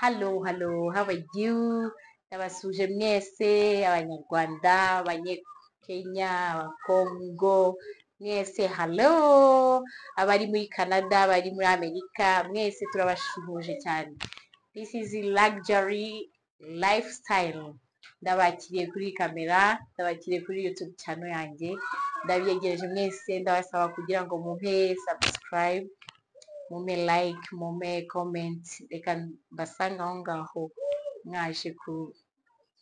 Hello, hello, how are you? Ndabasuje mwese, Abanyarwanda, Abanyakenya, Abakongo, mwese hello, abari muri Canada, abari muri Amerika, mwese turabashuhuje cyane. This is Luxury Lifestyle. Ndabakiriye kuri kamera, ndabakiriye kuri YouTube channel yanjye, ndabiyegereje mwese, ndabasaba kugira ngo mumpe subscribe, mumpe like, mumpe comment, reka mbasange aho ngaho mwaje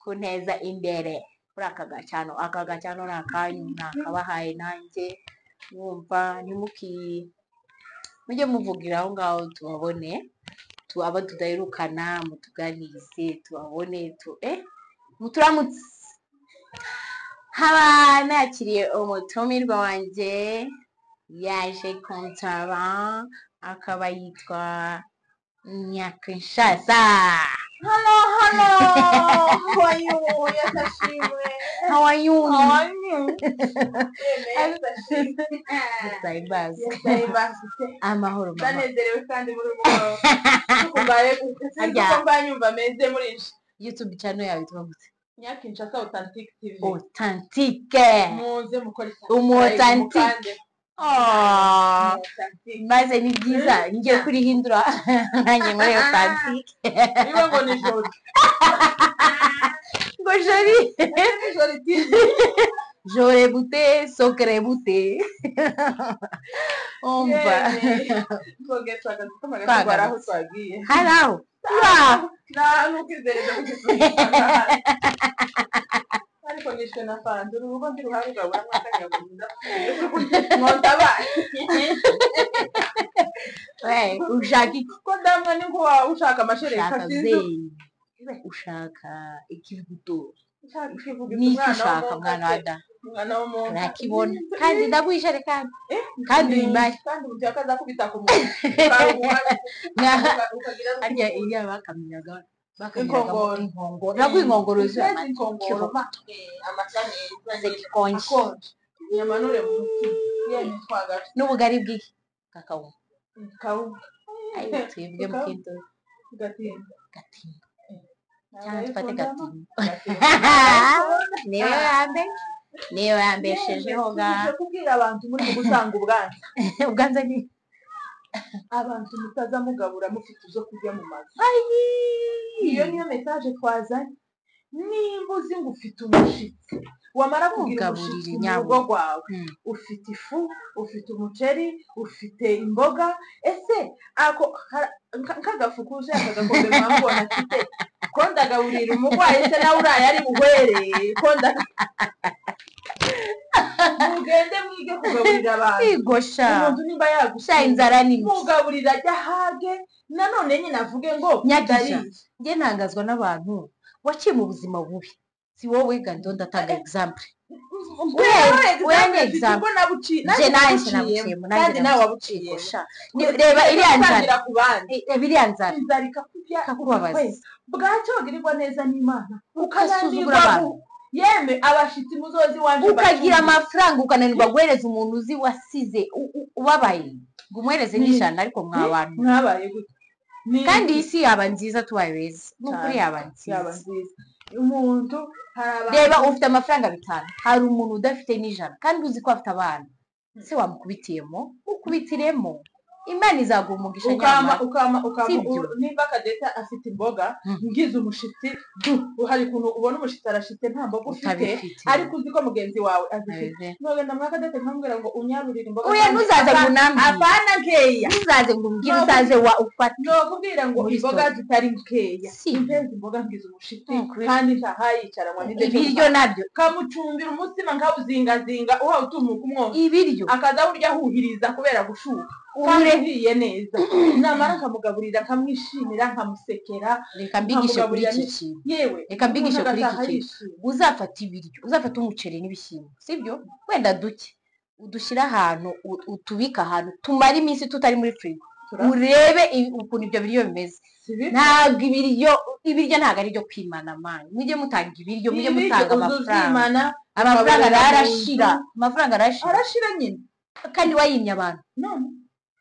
kunteza imbere kuri aka gacano. Aka gacano ni akanyu, nakabahaye nanjye, mwumva ntimuki mujye muvugira aho ngaho tubabone, abo tudaherukana mutuganirize tubabone tu muturamutse. Haba nakiriye umutumirwa wanjye yaje kunsaba, akaba yitwa Nyakinshasa. Hello, hello. How are you? Yes, ashimwe. How are you? How are you? Yes, ashimwe. Cyibers. Yes, ayibasi. Amahoro mama. Ndanezerewe kandi muri uyu mugoroba. Tukumbaye gute? Sinzi Harya. uko mba nyumva meze muri nje. YouTube channel yawe yitwa gute? Nyakinshasa Authentic TV. Authentique. Muze mukore Umu subscribe, authentic. mukande. Oh. Umu authentic. Maze ni byiza ngiye kurihindura nanjye muri authentique. Niba ngo ni Jody. Ngo jori. Ni Jody TV. Jore bute, sokre bute. Umva. Yemwe. Twongeye twagaruka twari aho twagiye. Hari aho. Turaho. Nta n'ukwizereza kugeza ariko nishwe na fanta urugo ndi ruhare rwawe mwakanya ngo We, ushaka iki? ko ndamwe ni ko waba ushaka amashereka Ushaka sinzi zeyi. Ushaka ikivuguto. ushaka ikivuguto Niki umwana ushaka w'umuntu mwana wa da? umwana w'umuntu Urakibona. Kandi ndaguhisha kandi. Kandi uyimare. Kandi ubu akazakubita ku muntu ukagira Harya iyo bakaminyaga bakaminyaga Inkongoro. inkongoro. Nabwo inkongoro zuzuye amata. Inkongoro amata meza Maze gikonje. akonje nyamanure mu mutima yemwe twagace N'ubugari bw'iki? Kakawunga. kawunga Ayo twebwe mu kintu gatimba gatimba. Cyangwa dufate gatimba. gatimba. Niyo yambe. Niyo yambeshejeho ga. Tuje kubwira abantu muri gusanga ubwanza Ubwanza ni abantu mutaza mugabura mufite ibyo kurya mu mazu. Iyo niyo message twazanye. Nimba uzi ngo ufite umushitsi, wamara kugira Mugaburire umushitsi mu nyabuna. rugo rwawe, ufite ifu, ufite umuceri, ufite imboga, ese ako nk'agafu kuzuye aka gakombe mwambona afite ko ndagaburira umurwayi se nawe uraye ari buhwere ko mugende mwige kugaburira abantu. Igosha. Umuntu nimba Sha yagusuye inzara ni mbi. mugaburira ajya ahage nanone nyine avuge ngo Nyagisha. ndariye. Njye ntangazwa n'abantu waciye mu buzima bubi. Si wowe gando ndatanga example. Wewe ni example. ubwo nabuciye Nje nanjye nabuciyemo nabuciyemo, nanjye kandi nawe nabuciyemo. wabuciyemo. Igosha. Reba iriya nzara. Gutangira ku bandi. Reba iriya nzara. Inzara ikakurya Ikakubabaza. ukwezi bwacyo wagirirwa neza n'Imana Ugasuzugura ukananirwa abantu. Yeme abashitsi muzozi wanje Ukagira bacumbi. amafaranga ukananirwa guhereza umuntu uzi wasize ubabaye ngo umuhereze n'ijana, ariko mwa bantu. Mwabaye gute? Kandi iyi si yaba nziza tubaye beza, ni ukuri Cyane. yaba Yaba nziza. nziza umuntu hari abantu Reba ufite amafaranga 5, hari umuntu udafite n'ijana kandi uzi ko afite abana, se wamukubitiyemo ukubitiremo, Imana izaguha umugisha ukama nyamara. ukama ukama Sibyo. Nimba kadeta afite imboga ngize umushitsi du hari ukuntu ubona umushitsi arashitse nta mboga ufite Utabifite. ariko uzi ko mugenzi wawe azifite Abize. nogenda mwa kadete nkamubwira ngo unyarurire imboga Oya, zanjye. ntuzaze ngo unambwire. Apana nkeya. Ntuzaze ngo umbwire No. uzaze wa ufate. Nokubwira ngo Muri imboga story. zitari nkeya Si. impezi imboga ngize umushitsi Kuri- kandi ntahayicaranwa n'ibyo Ibiryo nabyo. Kamucumbira umutsima nkawuzingazinga uhawutumuka umwotsi Ibiryo. Akaza burya ahuhiriza kubera gushuka kandi Ure. uhiye neza namara nkamugaburira nkamwishimira nkamusekera Reka mbigishe kuri nkamugaburira iki kintu. Yewe Reka mbigishe umuntu kuri iki agataha kintu. yishimye. Uzafata ibiryo, uzafata umuceri n'ibishyimbo, sibyo? Wenda duke udushyire ahantu utubike ahantu tumare iminsi tutari muri firigo, urebe ukuntu ibyo biryo bimeze. Si bibi. Ntabwo ibiryo ntabwo ari ibyo kwimana mani. Mujye mutanga ibiryo, mujye Ibiryo mutanga uza amafaranga. ubyimana, Amafaranga ukabarira mu arashira, nzu. amafaranga arashira. Arashira nyine. Kandi wayimye abantu. None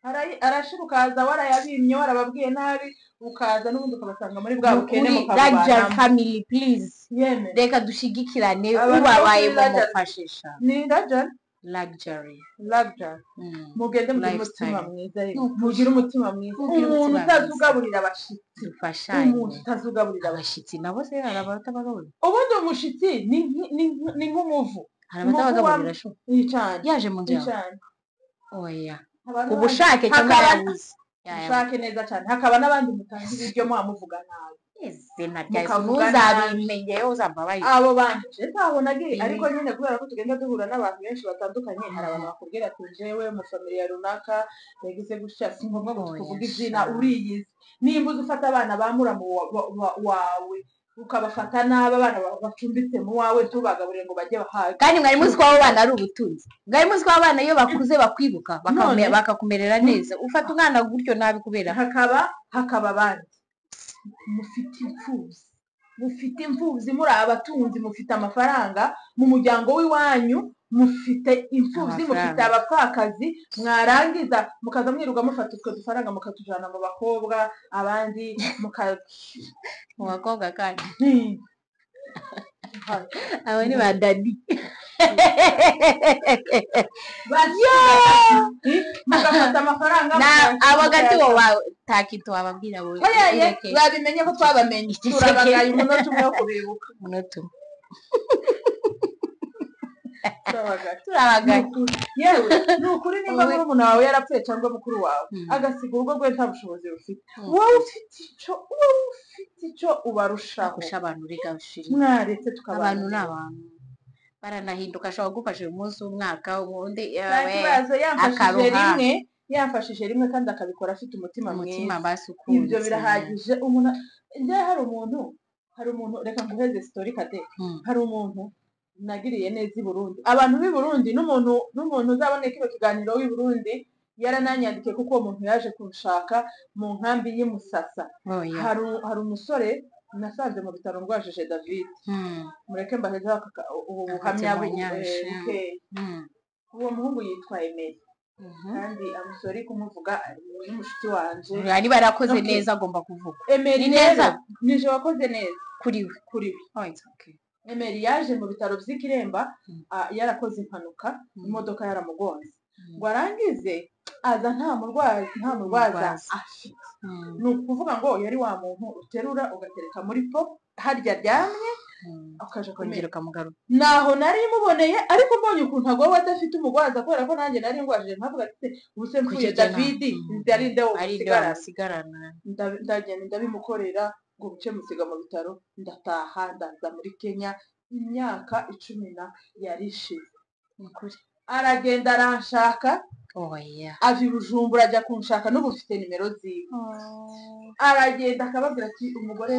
Arashira ukaza warayabimye, warababwiye nabi, ukaza n'ubundi ukabasanga muri bwa bukene Nukuri, Luxury mukabubanamo. family, please, Yeme. Reka dushigikirane. Abantu Ubabaye bo muri Luxury. mumufashisha. Ni Luxury. Luxury. Luxury. Mugende mugire umutima Lifestyle. mwiza yewe. Nukuri. Mugire umutima mwiza. Mugire Umuntu umutima utazi mwiza. ugaburira abashitsi, Dufashanye. umuntu utazi ugaburira abashitsi. Abashitsi nabo se hari abatabagaburira? Ubundi umushitsi ni nk'umuvu. Hari abatabagaburira sho? Ni cyane. Yaje mu nzu Ni yawe? cyane. Oya. Abantu Ku bushake cyangwa yabuze? Ubushake neza cyane. Hakaba n'abandi mutanga ibiryo muba nabi. Izina rya Yesu. Mukavuga Ntuzabimenye, uzambabarire. Abo bantu je ntabona agiye, ariko nyine kubera ko tugenda duhura n'abantu benshi batandukanye, hari abantu bakubwira ati jewe mu familiya runaka yagize gutya, si ngombwa ngo Oya, tukuvuge izina. Sha. Uriyizi nimba uzi ufata abana ba muramu wawe ukabafata nabi, abana bacumbitse mu wawe ntubagaburire ngo bajye bahaga. Kandi mwari muzi ko abo bana ari ubutunzi? Mwari muzi ko abana iyo bakuze bakwibuka, None? bakakumerera neza? Ufata umwana gutyo nabi kubera Hakaba abandi mufite imfubyi, mufite imfubyi, muri abatunzi, mufite amafaranga mu muryango w'iwanyu, mufite imfubyi, mufite Amafaranga. abapfakazi, mwarangiza mukaza mwirirwa mufata utwo dufaranga mukatujana mu bakobwa, abandi muka Mu bakobwa kandi? Abo ni ba daddy. Mugafata amafaranga Na abo gati mukayashyira- wo nta kintu wababwira bo? Oya, ye, Ureke. babimenye ko twabamenye. Iceceke. Turabagaye umunota umwe wo kubibuka. Umunota umwe. Turabagaye. Turabagaye. Ni ukuri. Yewe, ni ukuri, nimba Wowe- murumuna wawe yarapfuye cyangwa mukuru wawe agasiga urugo rwe nta bushobozi rufite, wowe ufite icyo ubarushaho. Kurusha abantu, reka ushiri. Mwaretse tukabana Abantu ni neza. abantu, baranahinduka. Ashobora kugufasha uyu munsi, umwaka ubundi Nta yewe, kibazo, yamfashije akaruha. rimwe, yamfashije rimwe kandi akabikora afite umutima Umutima mwiza, basi ukunze. Ibyo birahagije. Umuntu, njye hari umuntu, reka nguheze story kade. Hari umuntu nagiriye neza i Burundi. Abantu b'i Burundi, n'umuntu uzabona kino kiganiro w'i Burundi yarananyandikiye, kuko uwo muntu yaje kunshaka mu nkambi y'i Musasa. Oya. Hari umusore nasanze mu bitaro ndwajije David. Mureke mbahezeho ubu buhamya Akatemonyage. bukeya. Uwo muhungu yitwa Emery. Kandi amusori kumuvuga, ni mushiki wanje. Uriya niba yarakoze Okay. neza agomba kuvuga. Emery Ni rero neza? Nije wakoze neza. Kuri we? Kuri we. Oh, it's okay. Emery yaje mu bitaro by'Ikiremba, yarakoze impanuka, imodoka yaramugonze, ngo arangize aza nta murwaza Umurwaza. afite. Ni ukuvuga ngo yari wa muntu uterura ugatereka muri po harya aryamye, ukaja Kongera kumera. ukamugarura. Naho nari muboneye, ariko mbonye ukuntu agowe adafite umurwaza, kubera ko nanjye nari ngwajije, nkavuga ati ubu se mfuye Kuki ugena? Davidi ari nde Ari nde womusigarana? wamusigarana? Ndagenda ndabimukorera, ngo buce musiga mu bitaro, ndataha, ndaza muri Kenya. Imyaka 10 na yari ishize. Ni ukuri. Aragenda aranshaka. Oya. Ava i Bujumbura ajya kunshaka, n'ubu mfite nimero ziwe. Aragenda akababwira ati umugore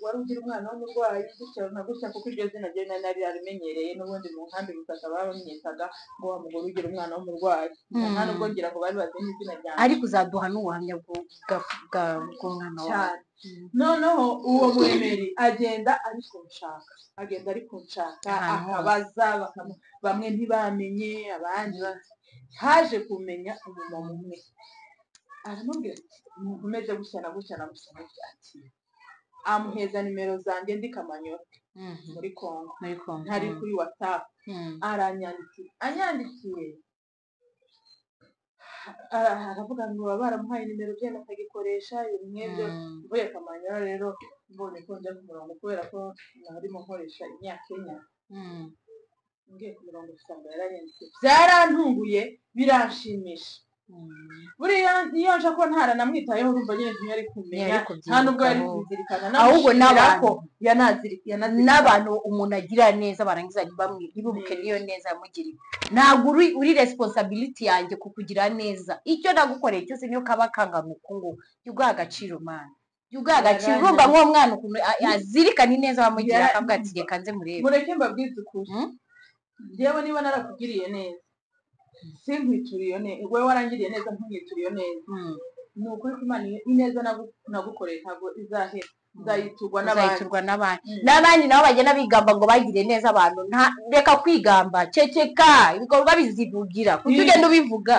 wari ugira umwana w'umurwayi gutya na gutya, kuko iryo zina ryo nari nararimenyereye n'ubundi mu nkambi Musasa bamwitaga ngo wa mugore ugira umwana w'umurwayi. Nta nubwo ngira ngo bari bazi n'izina ryanjye. Ariko uzaduha n'ubuhamya bw'umwana wawe. Cyane. Noneho uwo muremeri agenda ari kunshaka, agenda ari kunshaka. Ahantu hose. Akabaza, bamwe ntibamenye, abandi haje kumenya umumama umwe aramubwira ati umuntu umeze gutya na gutya na gutya na gutya, ati amuheza nimero zanjye ndi Kamanyola, muri Kongo. Muri Kongo. Ntari kuri WhatsApp. Aranyandikiye, anyandikiye, aravuga ngo baba baramuhaye nimero byenda akagikoresha ibintu nk'ibyo. Mvuye Kamanyola rero, mbonye ko njya ku murongo, kubera ko narimo nkoresha imyaka 4, ngiye ku murongo usanga yaranyandikiye. Byarantunguye, biranshimisha. Buriya iyo nje ko ntaranamwitayeho, urumva nyine ntiyari kumenya, Ntiyari nta nubwo yari kubyibukaho. kubizirikana. Ahubwo Namushimira n'abantu. ko yanazirikana. N'abantu umuntu agira neza barangiza ntibibuke Neza. n'iyo neza yamugiriye. Ntabwo uri responsibility yanjye kukugira neza. Icyo nagukoreye cyose, niyo kaba kangana uku nguku, jya ugaha agaciro, mana, jya ugaha agaciro. Urumva nk'uwo mwana ukuntu azirikana ineza bamugiriye, akavuga ati reka nze murebe. Mureke mbabwize ukuri. Njyewe niba narakugiriye neza sinkwiture iyo neza, wowe warangiriye neza ntumwiture iyo neza, ni ukuri ko Imana ineza nagukoreye ntabwo izahera, nzayiturwa n'abandi. Uzayiturwa n'abandi. N'abandi nabo bagenda bigamba ngo bagiriye neza abantu. Reka kwigamba, ceceka, ibikorwa bizivugira. Kuki ugenda ubivuga?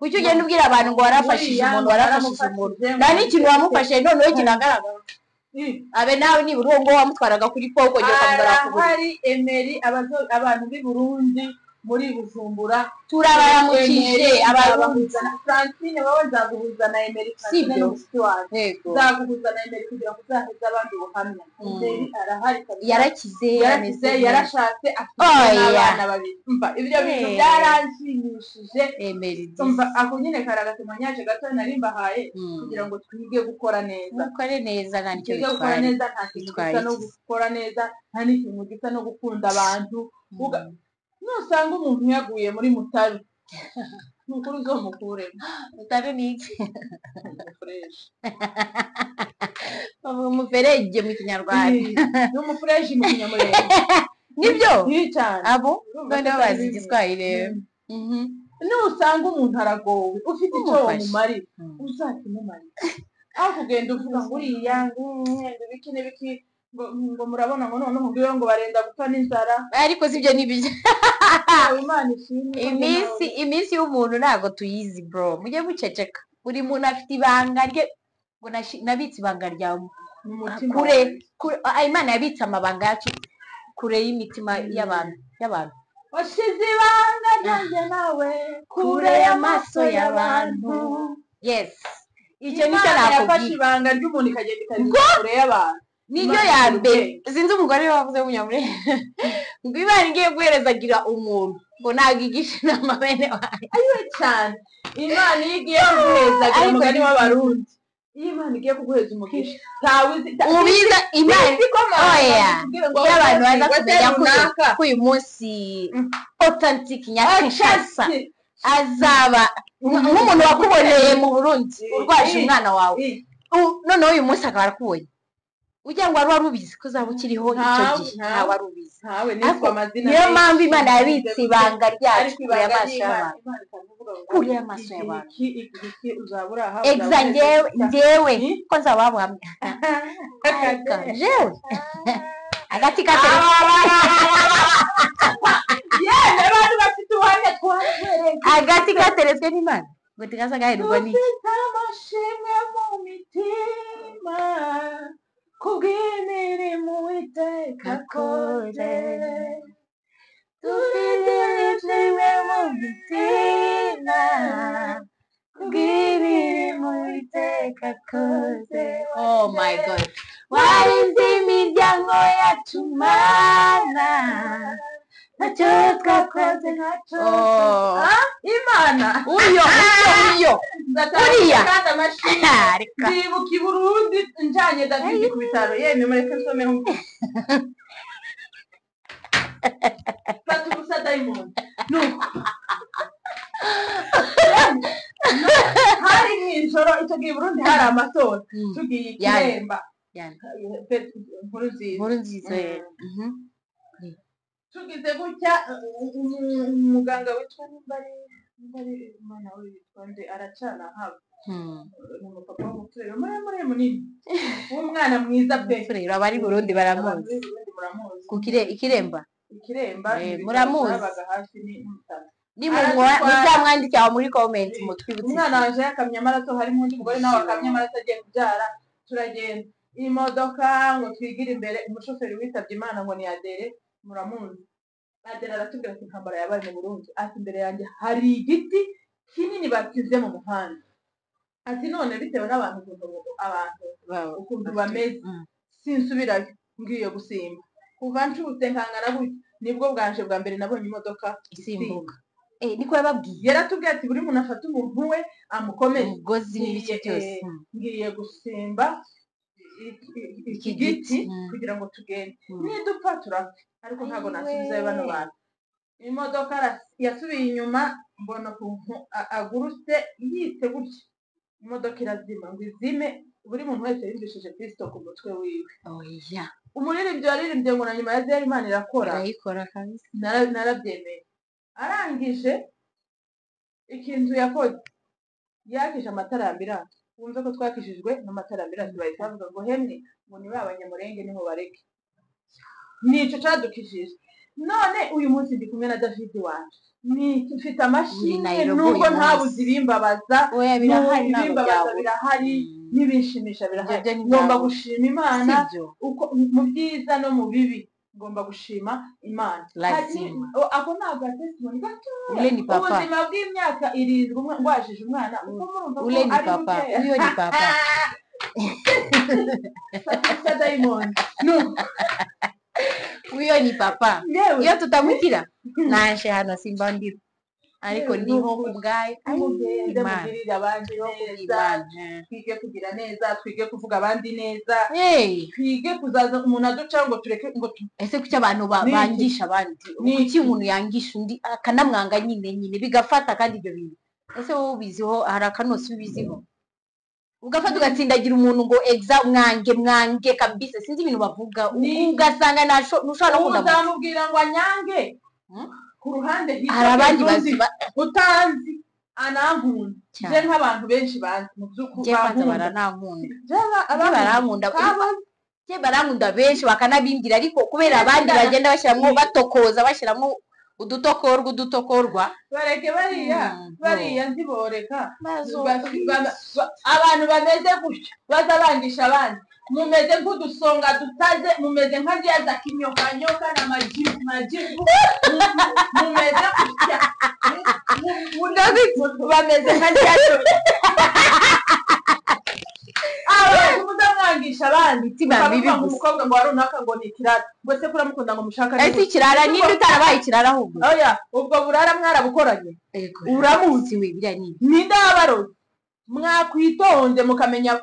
Kuki ugenda ubwira abantu ngo warafashije umuntu, warafashije umuntu, nta n'ikintu wamufashije, noneho kinagaragara? Abe nawe nibura uwo nguwo wamutwaraga kuri po ukongera ukamugara ku buriri. Arahari Emery, abantu b'i Burundi muri Bujumbura. Turabaramukije Emery, Abarundi. nzabahuza na Francine, wowe nzaguhuza na Emery, Francine Sibyo? ni mushiki wanjye. Yego. Nzaguhuza na Emery kugira ngo uzaheze abandi ubuhamya. Emery arahari kabisa. Yarakize. Yarakize, Ameze neza. yarashatse, afite Oya. n'abana babiri. Umva, ibyo bintu byaranshimishije. Emery disi. Umva, ako nyine kari agatemanyaje gato nari mbahaye kugira ngo twige gukora neza. Mukore neza, nta nicyo Twige gukora bitwaye. neza, nta kintu Bitwaye gisa no iki? gukora neza, nta n'ikintu gisa no gukunda abantu. Nusanga umuntu yaguye muri mutabi, ni ukuri uzomukuremo. Mutabi ni iki? Umufureshi. Bavuga umuferege mu Kinyarwanda. Ni umufureshi mu Kinyamurenge. Nibyo. Ni cyane. Abo Urumva noneho ko bazi atari Igiswahili rero. Nusanga umuntu aragowe, ufite icyo Umufashe. wamumarira, uzakimumarira, aho kugenda uvuga ngo uriya ngo ibiki n'ibiki, ngo murabona, ngo noneho ngo iwe ngo barenda gupfa n'inzara. Ariko sibyo, ni ibyo. Yawe, Imana ishimwe ko Iminsi y'umuntu ntabwo tuyizi, bro. Mujye muceceka. Buri muntu afite ibanga rye, ngo nabitse ibanga ryawe mu mutima kure wawe. Kure, Imana yabitse amabanga yacu kure y'imitima y'abantu. Washize ibanga ryanjye nawe kure y'amaso y'abantu. Yes, icyo nicyo Imana yafashe nakubwira. ibanga ry'umuntu ikagenda ikaribika kure y'abantu. Niryo Imana ya igira mbere. ubwenge. Sinzi umugore wavuze w'Umunyamurenge ngo Imana igiye guhereza agira umuntu, ngo ntabwo igisha inama bene wayo. Cyane. Imana iyo igiye kuguheza agira Ariko umugani w'Abarundi, iyo Imana igiye kuguheza umugisha, ntawe uzi Ubiza Imana. Uzi ko mama Oya. bakubwira ngo Iyo abantu baza ngo kumenya ko runaka. ko uyu munsi authentic Nyakinshasa azaba nk'umuntu wakuboneye mu Burundi urwaje umwana wawe, noneho uyu munsi akaba arakubonye, ugira ngo wari ubizi ko uzaba ukiriho icyo Ntawe, gihe? ntawe. Ntawe wari ubizi. Ntawe Ariko nitwa amazina niyo menshi, mpamvu Imana yabitse ibanga ryacu ariko kure ibanga y'amaso ry'Imana, y'abantu. Imana ikavuga ngo Kure y'amaso igihe y'abantu. iki, igihe iki uzaba uri aha, Exa uzaba umeze njyewe gutya. njyewe ko nzaba buhamya, ariko njyewe agati kateretse. Yemwe abantu bafite ubuhamya twahereye. Agati kateretswe n'Imana ngo tikaza gaherwa n'iki? Dufite amashimwe mu mitima kubw'imirimo Uwiteka akoze. Dufite ishimwe mu mitima kubw'imirimo Uwiteka akoze. Oh my God, warinze imiryango yacu, Mana, ntacyo twakoze. Ntacyo. Oh. Ah, Imana. Uyo uyo uyo. Nzatanga Uriya. kandi amashimwe. Reka. Ndibuka i Burundi njanye David ku bitaro, yemwe mureke nsomeho, fata ubusa dayimoni. Nuko hari mu ijoro, icyo gihe i Burundi hari amatora, tugiye i Yani. Kiremba. Yani. Inkuru nziza. Inkuru nziza. Tugize gutya, umuganga witwa nimba ari umwana we witwa nde, aracana haba, ni umupapa w'umuturere muremure munini w'umwana mwiza pe. Rero abari Burundi Abantu baramuzi. b'i Burundi muramuzi. Ku Ikiremba. Ikiremba. Eh, muramuzi. Babaga hafi n'umutaka. Nimumwa Aratwara. muzamwandike aho muri comment mutwibutse. Umwana wanje yakamye amaraso, harimo undi mugore nawe akamye amaraso agiye kubyara. Turagenda imodoka ngo twigire imbere, umushoferi witabye Imana ngo ni Adere, muramuzi Adere, aratubwira ati intambara yabaye mu Burundi, ati imbere yanjye hari igiti kinini batize mu muhanda, ati none bitewe n'abantu ukuntu abantu ukuntu bameze, sinsubirayo, ngiye gusimba. Kuva nshutse nkangana gutya, nibwo bwanje bwa mbere nabonye imodoka isimbuka. Eh, niko yababwiye. Yaratubwiye ati buri muntu afate umuntu we amukomeze. Umugozi n'ibiki byose. Ngiye gusimba iki giti kugira ngo tugende, nidupfa turapfa, ariko ntabwo Ayiwe. nasubizayo bano bantu. Imodoka yasubiye inyuma, mbona ukuntu agurutse yitse gutya, imodoka irazima. Ngo izime, buri muntu wese yumvishije Kristo ku mutwe wiwe. Oya. Umuririmbyi waririmbye ngo na nyuma ya zero Imana irakora. Irayikora kabisa. Narabyemeye. Arangije, ikintu yakoze, yakije amatara ya ambulance. Wumve ko twakijijwe n'amatara ya ambulance, bahita bavuga ngo hemwe, ngo ni ba Banyamurenge niho bareke, nico cadukijije. None uyu munsi ndi kumwe na David wanjye, mfite amashimwe Nairobi nubwo uyu munsi. Ntabuze ibimbabaza. Oya, birahari, ntabwo Ibimbabaza byabura. birahari, n'ibinshimisha birahari. Ibyo byo Ngomba ntibyabura. gushima Imana Sibyo? uko mu byiza no mu bibi ngomba gushima Imana. Lazima. Ako ni agatestimony gatoya. Ule ni papa. Ubuzima bw'imyaka 7 ngwajije umwana, uko murumva ko Ule ni ari papa. bukeya. Uyo ni papa. Safisha dayimoni. Nuko Uyo ni papa. Yewe. Iyo tutamukira naje hano simba ndiho, ariko Yewe, ndiho nukuri. kubwayo. Mugende Imana. mugirire abandi neza. Imana. Twige kugira neza, twige kuvuga abandi neza, Hey, twige kuzaza umuntu aduca ngo tureke ngo ese kuki abantu Ni iki? bangisha abandi? Ni Kuki iki? umuntu yangisha undi akanamwanga nyine nyine bigafata? Kandi ibyo bintu ese wowe ubiziho? Hari akanosi ubiziho, ugafata ugatsindagira umuntu ngo exa mwange mwange kabisa, sinzi ibintu bavuga. Ni iki? Ugasanga ntushobora no kundamutsa. Uzamubwira ngo anyange ku ruhande hirya Hari abandi uzi, bazi utazi anankunda. Cyane. Je nk'abantu benshi bazi mu by'ukuri Njye kwanza bankunda. baranankunda. Je Njye abankunda. barankunda. Abo- Njye barankunda benshi bakanabimbwira, ariko kubera abandi bagenda bashyiramo, batokoza, bashyiramo udutokorwa udutokorwa. Bareke bariya. Bariya ntiboreka. Bazo- Abantu bameze gutya baza bangisha abandi, mumeze nk'udusonga dutaze, mumeze nka ziriya za kinyokanyoka na majibu majibu, mumeze gutya. Bameze nka ziriya abantu muzamwangisha abandi. Imitima mibi Ukavuga ngo gusa. Umukobwa ngo wa runaka ngo ni ikirara, ngo se kuramukunda ngo mushaka ni Ese ikirara, ninde utarabaye ikirara ahubwo? Oya, ubwo burara mwarabukoranye. Uramuzi. We, biriya ni Ninde wabarozi? Mwakwitonze mukamenya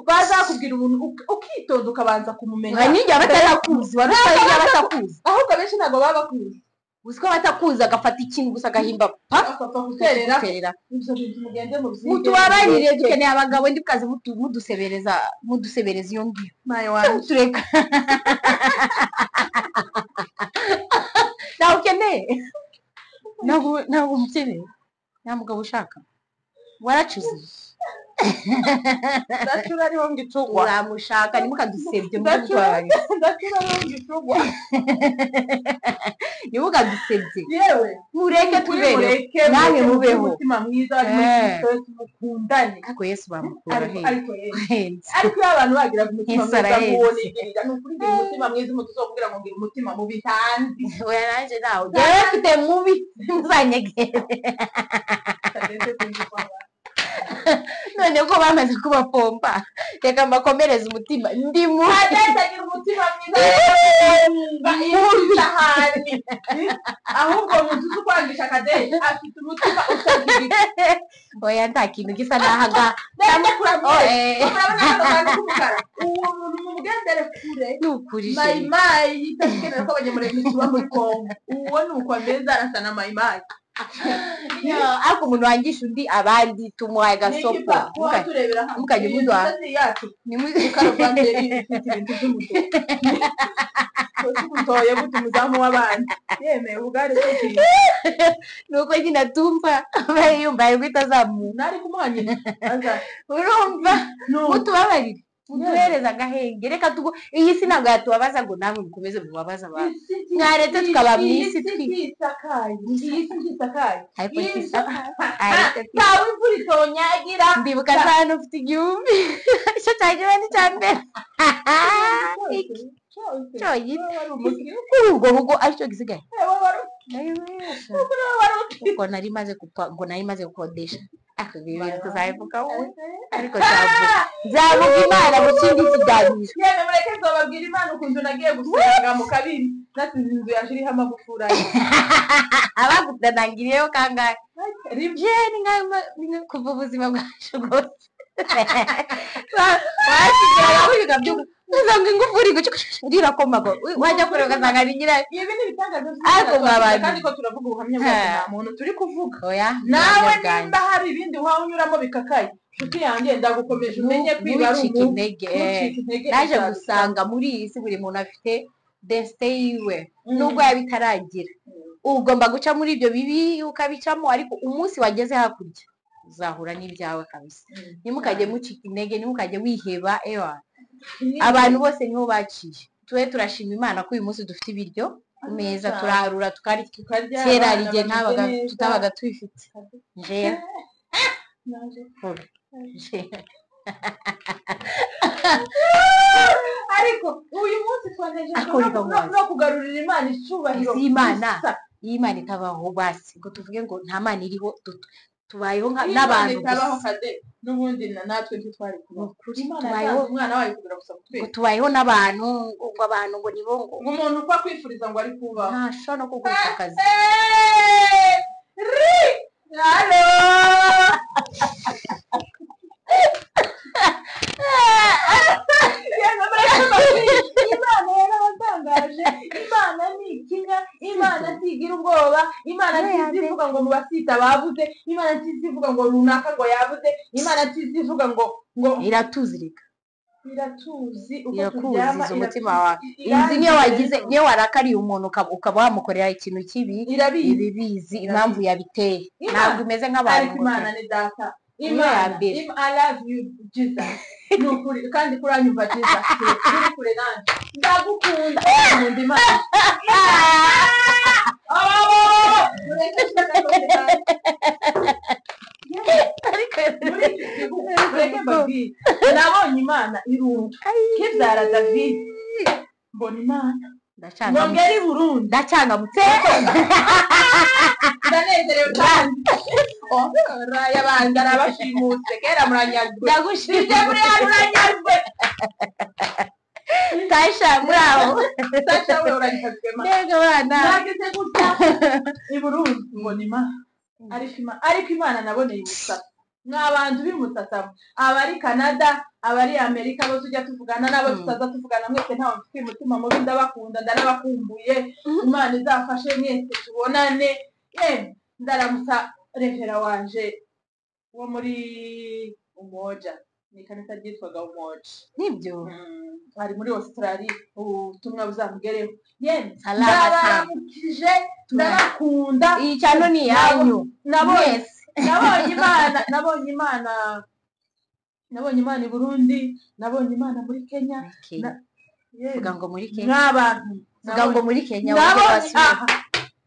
bazakubwira ubuntu ukitonda ukabanza kumumenya. Nka ninjye abatarakuzi, wari utari abatakuzi. Ahubwo abenshi ntabwo baba bakuzi. Uzi ko abatakuzi agafata ikintu gusa agahimba pa Akapfa guterera. Guterera. Ibyo bintu mugende mubyige. Mutubabarire, dukeneye abagabo, ndi bwaze mudusebereza mudusebereza iyo ngiyo. Mayi wanjye. Tureka, ntawe ukeneye, ntabwo umukeneye, nta mugabo ushaka, waracuze. Ndacura ariho ngicugwa. Uramushaka, ntimukadusebye. Ndacura. Mutubabarire. Ndacura ariho ngicugwa. Ntimukadusebye. Yewe. Mureke Kuri tubereho. mureke. Namwe Mureke mugire mubeho. umutima mwiza bari muri Eh. Kristo Yesu, mukundane. Ariko Yesu bamukura Ariko he? ariko yewe. Henze. Ariko iyo abantu bagiraga umutima Yesu mwiza arahenze. nk'uwo nigirira, ni ukuri ngira umutima mwiza, umuntu uzokubwira ngo ngira umutima mubi ntanzi. Oya, nanjye nawe njyewe mfite mubi, ntuzanyegere. Tageze kumva. None ko bamaze kubapompa, reka mbakomereze umutima, ndi mubi. Adete agira umutima mwiza, isahani ahubwo umuntu uzi kwangisha akadete afite umutima utagira. Oya, nta kintu gisa n'ahaga. Murabona Oh, eh. kano kantu k'umukara, uwo muntu mumugendere kure. Ni ukuri. Mayimayi yitakenera ko abanyamurenge tuba muri Kongo, uwo ni uko ameze, arasa na mayimayi. Yo, ariko umuntu wangisha undi abandi tumuhaye gasopo. Kuba turebera hano mukajya iyi muduha. nzu yacu karuvante ifite ibintu by'umutuku, tugutoye gute umuzamu w'abandi yemeye ubugare bw'ikintu? Nuko nyine atumva, aba yumva ari guhita azamuka. Nari kumuha nyina Urumva? Nuko Mutubabarire, mutuhereze agahenge, reka tugu iyi si ntabwo yatubabaza ngo namwe mukomeze mubabaze abantu. Mwaretse tukaba mu isi ntisakaye, iyi si ntisakaye. Ariko Iyi ariko ntawe imvura itonyagira. Ndibuka za hano ufite 1000, icyo cyagiwe ni icya mbere cyonyine kuri urwo rugo, aricyo gisigaye ubwo nari maze gupfa, ngo nari maze gukodesha. Ariko ibi bintu tuzabivuga wowe, ariko nzavuga nzavuga Imana mu kindi kiganiro. Yewe, mureke nzobabwira Imana ukuntu nagiye gusenga mu kabiri nasize inzu yaje iriho amagufuri ane. Abagutanangiriyeho kangahe? Rimwe. Je ni kuva ubuzima bwacu bwose wasigara ukabyuka usanga ingufuri rirakomaga, wajya kure ugasanga ni nyirayo. Ibi ni ibitangaza Ariko by'Imana, mwa bantu. kandi ko turavuga ubuhamya bwacu, nta muntu turi kuvuga. Oya. Nawe ni bwanjye. nimba hari ibindi waba unyuramo bikakaye, nshuti yanjye, ndagukomeje umenye kwiba ari Ntucike umuntu intege. Ntucike intege. Naje Uzabisanga. gusanga muri iyi si buri muntu afite desite yiwe, nubwo yaba itaragira, ugomba guca muri ibyo bibi ukabicamo, ariko umunsi wageze hakurya uzahura n'ibyawe kabisa. Ntimukajye mucika intege, ntimukajye wiheba, ewa. Abantu bose niho baciye, tube turashima Imana ko uyu munsi dufite ibiryo. Ku meza turarura tukarya. Tukarya. Kera hari Abana igihe bameze ntabaga neza. tutabaga tubifite. Njeya Naje. njeya. Ariko uyu munsi twanejejwe Ariko reka nkubaze. no kugarurira Imana icyubahiro. Ese Imana Gusa. iyo Imana itabaho, basi ngo tuvuge ngo nta Mana iriho, tubayeho Iyo Imana n'abantu itabaho gusa. kade n'ubundi natwe ntitwari kubaho. Ni ukuri, Imana tubayeho yatanze umwana wayo kugira gusa ngo kutwereka tubayeho n'abantu, ngo abantu ngo nibo ngo ngo umuntu uko akwifuriza ngo ari kubaho. Ntashobora no kugurisha akazi. Hey! Ri! Halo! Imana yarabatangaje. Imana ni ikinya, Imana ntigira ubwoba, Imana ntizivuga ngo mu basita babuze, Imana ntizivuga ngo runaka ngo yabuze, Imana ntizivuga ngo Iratuzirika. Iratuzi uko Irakuziza turyama. Umutima wawe izi niyo wagize, niyo warakariye umuntu ukaba wamukorera ikintu kibi, Irabizi. Ibibizi impamvu yabiteye. Imana- Ntabwo imeze nk'abantu Ariko ngo Imana ni data. Niyo ya Imana mbere. I love you Jesus, ni ukuri, kandi kuranyumva Jesus uri kure nanjye ndagukunda, nkunda Imana. Oh, mureke Ariko muri iki gihugu, mureke mbabwire, nabonye Imana irunga kibyara David, mbona Imana Ndacyangamutse. ngongera i Burundi. Ndacyangamutse. Ndanezerewe kandi oh, raya banje arabashimuse kera muranyazwe. Ndagushimye. Ibyo muri hano uranyazwe. Tasha, muri aho. Sasha we uranyazwe ma. Mbega abana. Nageze gutya i Burundi mbona Imana, ariko Imana naboneye Musasa, mwa bantu b'i Musasa, abari Canada, abari Amerika, abo tujya tuvugana n'abo tutaza tuvugana, mwese ntawe mfitiye umutima mubi, ndabakunda, ndanabakumbuye. Imana izafashe mwese tubonane. Ye ndaramutsa revera wanje wo muri Umoja, ni ikanisa ryitwaga Umoja. Nibyo. Ari muri Australia, ubutumwa buzamugereho. Yemwe, Salama sana. ndabaramukije, ndabakunda. Iyi cyano ni iyanyu Nabonye mwese. Nabonye Imana, nabonye Imana, nabonye Imana i Burundi, nabonye Imana muri Kenya. Muri Kenya. Yemwe, Vuga ngo muri Kenya. mw'abantu Vuga ngo muri Kenya wongere nabonye wasubire. Aha,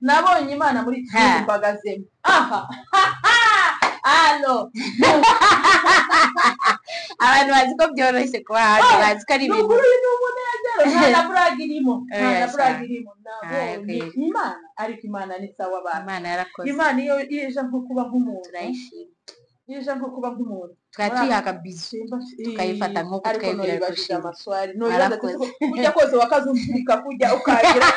nabonye Imana muri iki Ha. gihugu mbagazemo aha. Alo. Abantu bazi ko byoroshye kuba hanze, bazi ko ari Ni ibintu ukuri, uyu ni umunezero, nta na burage irimo, nta Oya, na sha. burage irimo. Nabonye Aye, Imana, ariko Imana ni sawa abantu. Imana yarakoze. Imana iyo ije nko kuba nk'umuntu, Turayishima. iyo ije nko kuba nk'umuntu, Tukaba tuyihaga bizu, tukayifata nk'uko ariko twayibwira. noyibajije Gushima. amaswari noyibaza ati Warakoze. Kujya kose wakazumvurika, kujya ukagira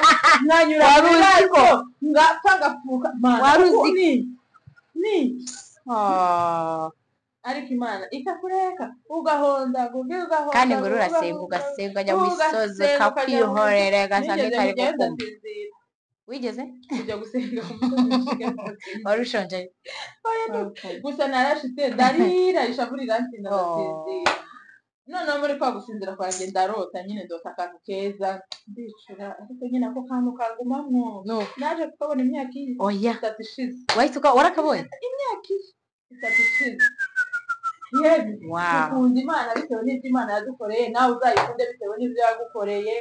nkanyura Wari mu uzi bibazo ngapfa ngapfuka. Mana, Wari uzi kuko ni Oh. Ariko Imana ikakureka ugahonda ugahonda. Kandi ngo urasenga, ugasenga, ukajya mu misozi, Ugasenga, ukajya mu ukakwihorera, ugasanga Nigeze itari kujyayo gukumva. ndasinzira. Wigeze Kujya gusenga ku musozi nshiga ndasinzira. Wari ushonje? Oya, gusa narashitse ndarira, ishavu riransinda, Oh. ndasinzira. Noneho muri kwa gusinzira kwanjye ndarota nyine, ndota akantu keza, ndicura, ariko nyine ako kantu kangumamwo. No. Naje kukabona imyaka iyi Oya. 3 ishize. Wahise warakabonye? Imyaka iyi 3 ishize. Yewe, Wow. dukunda Imana bitewe n'ibyo Imana yadukoreye, nawe uzayikunde bitewe n'ibyo yagukoreye.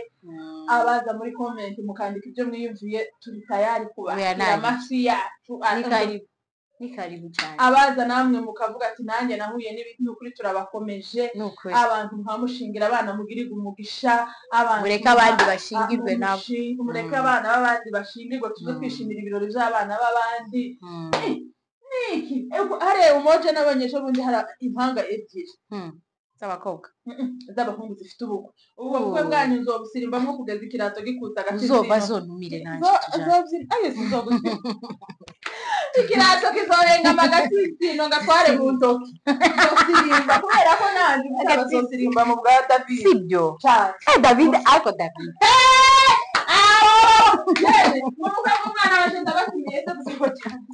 Abaza muri comment mukandika ibyo mwiyumviye, turi tayari kubakira Oya, nanjye. amafi yacu. Ni karibu, ni karibu cyane. Abaza namwe mukavuga ati nanjye nahuye n'ibintu, ukuri turabakomeje. Ni ukuri. Abantu muhamushingira abana, mugirirwe umugisha. Abantu Mureke abandi bashingirwe nabo. Mureke abana b'abandi bashingirwe, tuze twishimira ibirori by'abana b'abandi. Niki hariya Umoja n'abanye ejo bundi hari impanga ebyiri Z'abakobwa? Z'abahungu zifite ubukwe. Ubwo bukwe bwanyu nzobusirimbamo kugeza ikirato gikutse agatsinsino. Uzoba zontumire nanjye tujyane. Zobyina ayo sinzogusiba, ikirato kizorenga agatsinsino ngatware mu ntoki, nzosirimba kubera ko nanjye ubutaha bazosirimba mu bwa David. Sibyo? Cyane. Eh, David, ariko David Yewe, mu bukwe bw'umwana waje ndabatumiye se gusigo cyane.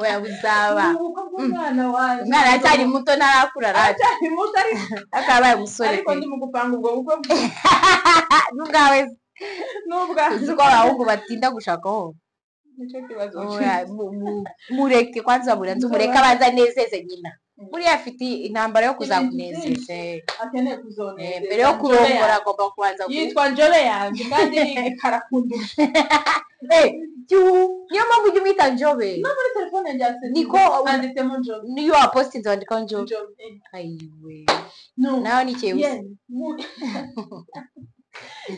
Oya, buzaba. Mu bukwe bw'umwana wanjye. Umwana aracyari muto, ntarakura rati. Aracyari muto, ariko Ariko yabaye umusore ariko pe. ndi mu gupanga ubwo bukwe N'ubwawe? N'ubwanjye. Uzi ko abahungu batinda gushaka ho? Nicyo kibazo. Oya, mureke kwanza, buranze umureke abanza anezeze nyina. Buriya afite intambara yo Ibintu kuzakunezeza. Akeneye kuzonezeza. Mbere yo Njobe kurongora yanjye. agomba kubanza Yitwa Njobe yanjye kandi ni karakundusha. Niyo mpamvu ujya umwita Njobe. No muri telefone yanjye handitsemo Njobe. Niyo wapostinze wandikaho Njobe. Njobe. Ayiwe. No. Nawe ni Cheusi.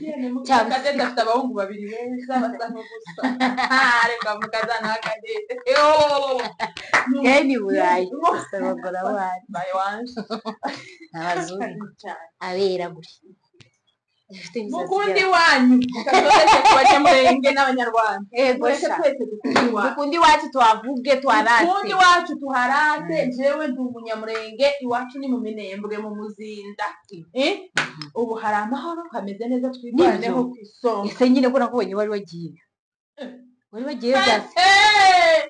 Yene, Cyangwa Kadete afite abahungu babiri beza basa n'ubusa. Reka mukazana Kadete. Ni Burayi. Gusa abana. Bayi wanje. Abazungu. Abera gutya. Ifite imisatsi Mukundi wanyu. Reka ku Banyamulenge n'Abanyarwanda. Yego Mureke sha. twese dukunde iwacu. Dukunde iwacu, tuhavuge, tuharate. Dukunde iwacu, tuharate. Jewe ndi Umunyamurenge, iwacu ni mu Minembwe, mu Muzinda. Ubu hari amahoro, hameze neza, twirwaneho ku isonga. Ese nyine ko nakubonye wari wagiye. Wari wagiye byase.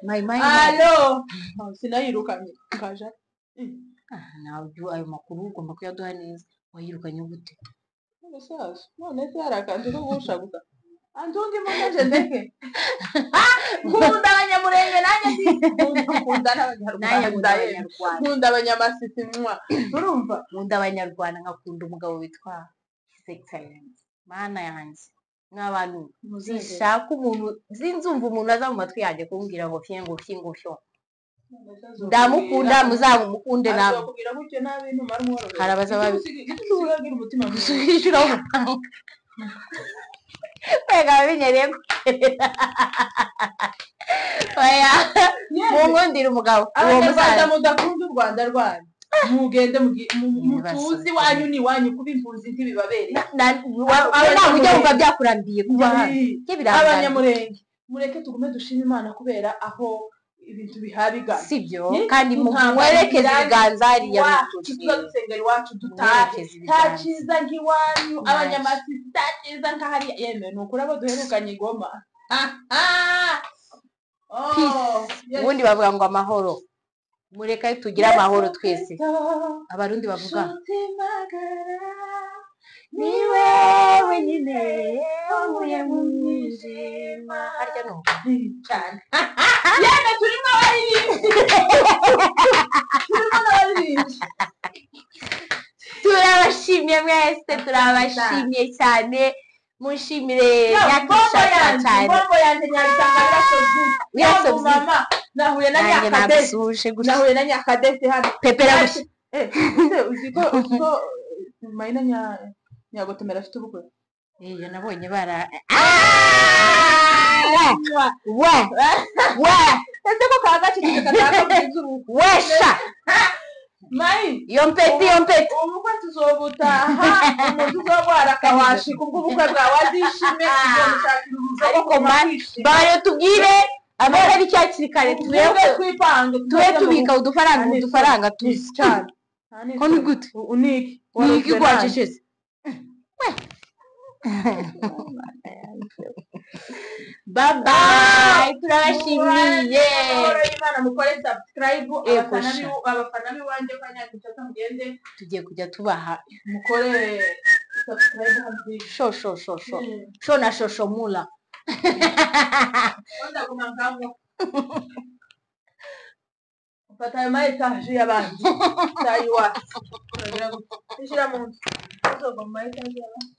Mayi mayi. Alo, sinayirukanye kaja. Ntabwo ayo makuru ugomba kuyaduha neza. Wayirukanye gute? Umusaza none se hari akantu ko gushaguka antunga imuneje ndeke nkunda Abanyamurenge nanjye nkunda Nanjye nkunda n'Abanyarwanda. Abanyarwanda. Nkunda Abanyamasisi mwa urumva. Nkunda Abanyarwanda, nkakunda umugabo witwa His Excellence. Mana yanjye, nk'abantu zishaka umuntu, sinzumva umuntu aza mu matwi yanjye kumbwira ngo fye, ngo fye, ngo fyo. Ndamukunda, muzamumukunde namwe. Azokubwira gutyo nabi numara umworohera. Hari abaza usigagira umutima mwiza. Kwishyura amafaranga wega binyereye gukorera. Oya, munkundire umugabo uwo Abanyarwanda musaza. Mudakunda u Rwanda rwanyu, mugende mutuze iwanyu, ni iwanyu. Kuba impunzi ntibibabereye. Ntabwo ujya wumva byakurambiye kuba hano. Byo birambiye. Abanyamurenge, mureke tugume dushime Imana kubera aho ibintu bihabigana. Sibyo? Ni Kandi intambara mwerekeze ijyanye ibiganza hariya iwacu, mu tuza dusengera iwacu, dutahe. Mwerekeze Nta ibiganza. cyiza nk'iwanyu. Nta. Abanyamasisi, nta cyiza nk'ahariya. Yemwe, ni ukuri abo duherukanye i Goma. Ah, oh, Peace. yes. Ubundi bavuga ngo amahoro, mureke tugire amahoro twese. Kristo, Abarundi bavuga nshuti magara, ni wewe nyine wankuye mu mwijima, harya ni uko? Cyane. Yemwe, turimo abaririmbyi, turimo n'abaririmbyi. Turabashimiye mwese, turabashimiye cyane. Mushimire Mbombo Nyakinshasa yanjye, cyane. mbombo yanjye Nyabitanga birasozi. Birasozi. Mama, nahuye na Nanjye Nyakadete. nagusuhuje gutya. Nahuye na Nyakadete hano. Pepera gutya. Ese uzi ko Mayina Nyagotomera afite ubukwe? Iyo nabonye bara we we. Ese ko kagacecetse kataka ubukwe? Wesha. Mayi. Iyo mpeti, iyo mpeti. Ubukwe tuzobutaha. Umuntu uzobwara akawashi kubw'ubukwe bwawe azishime, tuzomushakira uruzoga. Ariko mani bare tubwire amatariki hakiri kare, tube turebe twipange. Tube tubika udufaranga tuzi cyane. Ko ni gute? Uniki. Niki gwacecetse? Bye bye, turabashimiye. Amahoro y'Imana, mukore subscribe. Yego, Abafana sha. Abafana b'iwanjye kwa Nyakinshasa, mugende Tugiye kujya tubaha. mukore subscribe hano. Sho sho sho sho sho na shosho mula. Ndaguma nkamwe mfata ayo ma etaje y'abandi tayiwacu, uragira ngo ishyira mu nzu uzova mu ma etaje y'abandi.